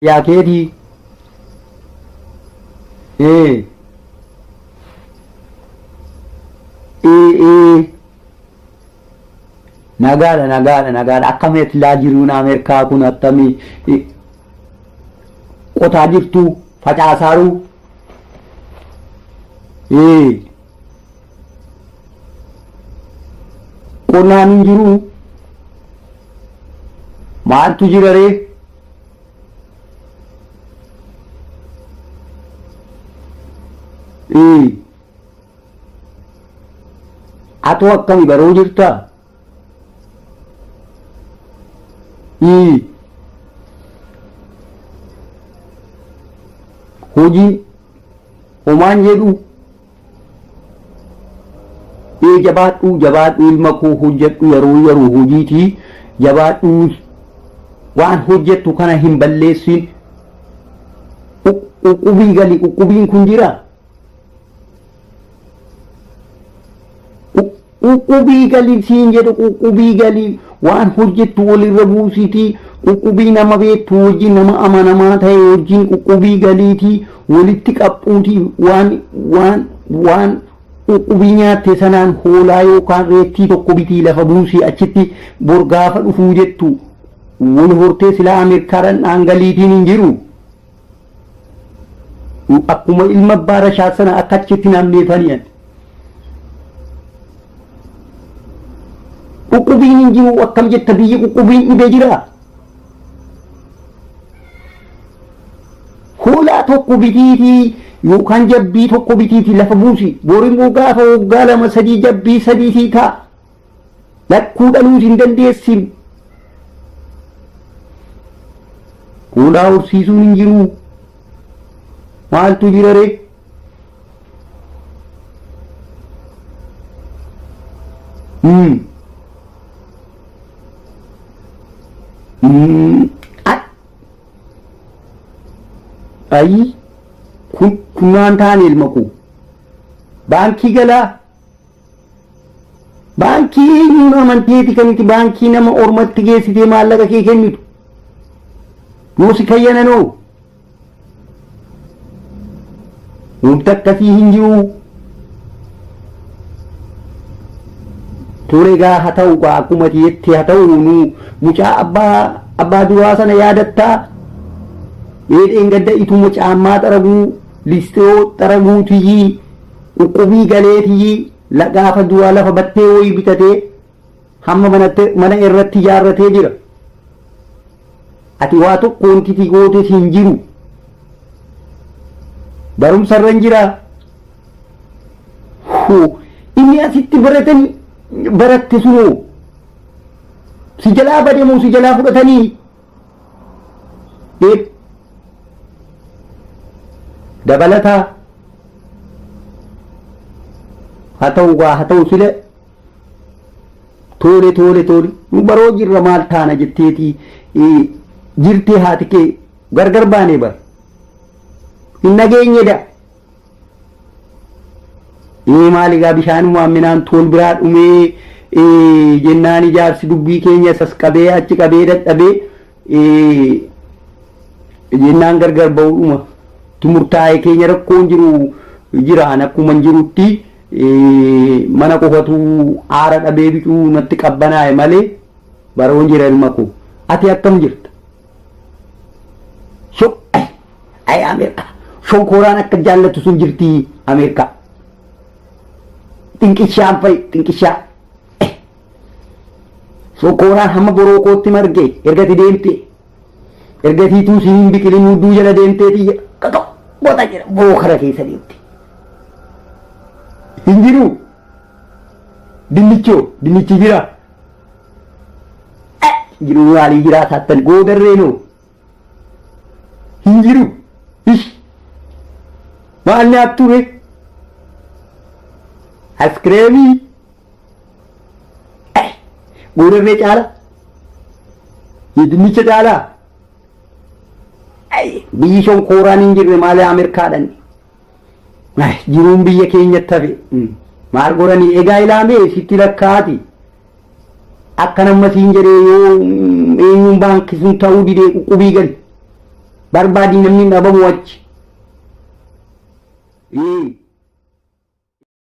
Yaa keetii. Ee. Ee ee. Nagaadha nagaadha nagaadha akkamitti laa jiruun Ameerikaa kun attamii qotaa jirtu facaasaaruu. Ee. Qonnaan hin jiru. Maaltu jira ree? Ee. Atoo akkami baroo jirtaa? Ee. Hojiin homaan jedhu ee jabaadhuu jabaadhuu ilma koo hojjedhu yeroo yeroo hojiitii jabaadhuu waan hojjettu kana hin balleessin uqqubii gali uqqubiin kun jira Quqqubii gali siin jedhu quqqubii gali waan hojjettu walirra buusiitii quqqubii nama beektu wajjin nama amanamaa ta'e wajjin quqqubii galiitii walitti qaphuutii waan waan waan quqqubii nyaatte sanaan hoolaa yookaan reettii tokko bitii lafa buusii achitti bor gaafa dhufuu jettu wal hortee silaa Ameerikaadhaan dhaangaliitiin hin jiru. Akkuma ilma abbaa rashaa sana akka achitti naamneefanii ani. Quqqubiin hin jiru akkam jetta biyyi quqqubiin dhibee jira. Hoolaa tokko bitiitii yookaan jabbii tokko bitiitii lafa buusi. Borimmoo gaafa waggaa lama sadii jabbii sadii sii ta'a. Lakkuu dhaluus hin dandeessin. Hoolaa horsiisuun hin jiru. Maaltu jira ree? Hmm. Hmm. Ayi kun kunnaan taane ilma koo. Baankii galaa. Baankii eenyuun amanteeti kan itti baankii nama ormatti geessitee maallaqa kee kennitu. Yoo si kayyananoo. Wanti akkasii hin jiru. Tole egaa haa ta'u gaa akkuma ati jette haa ta'u nu mucaa abbaa abbaa duraa sana yaadattaa dheedheen gadda ituma caammaa xaraguu listoo xaraguu tiyyii quqqubii galee tiyyii gaafa duraa lafa battee wayii bitatee hamma mana irratti ijaarratee jira. Ati waa tokko wanti ati gootes hin jiru. Barumsa irra hin jiraa. Hoo, inni asitti baratan baratte sunoo si jalaa bade moo si jalaa fudhatanii? Eeb. Dabalataa haa ta'u gaa haa ta'u sile Toole toole toole nu baroo jirra maal taana jetteeti jirtee haati kee gargar baanee bar hin nageenye da. Ee maal egaa bishaanumaan minaan tool biraa dhumee jennaan ijaarsi dubbii keenya sas qabee achi qabee dadhabee jennaan gargar ba'uudhuma murtaa'e keenya rakkoon jiru jiraan akkuma hin jirutti Mana qofatu aara dhabee bicuu natti qabbanaa'e malee baroon jira ilma koo. Ati akkam jirta? So, ay, ay Ameerikaa. Shonkooraan akka jaallattu sun jirti Ameerikaa. Xinqishaan fa'i, xinqishaa. Shonkooraan hamma boroo kootti marge ergati deemte. Ergatiituu siin hin biqilin hudduu jala deemteeti qaqaq goota jira boroo kana keessa deemte. Hin jiru. Dinnichoo dinnichi jira. Jiru maalii jiraa taattan goodarreenoo. Hin jiru. Ish. Maal nyaattu ree? Askireemii. Goodarree caala. Dinnicha caalaa. Biyyi shonkooraan hin jirre maali Ameerikaadhaan. Jiruun biyya keenyatti hafe. Maal godhanii egaa ilaamee sitti lakkaa'ati. Akka nama siin jedhee yoo eenyuun baankii sun ta'uu didee quqqubii gali. Barbaadi, namni dhabamu achi.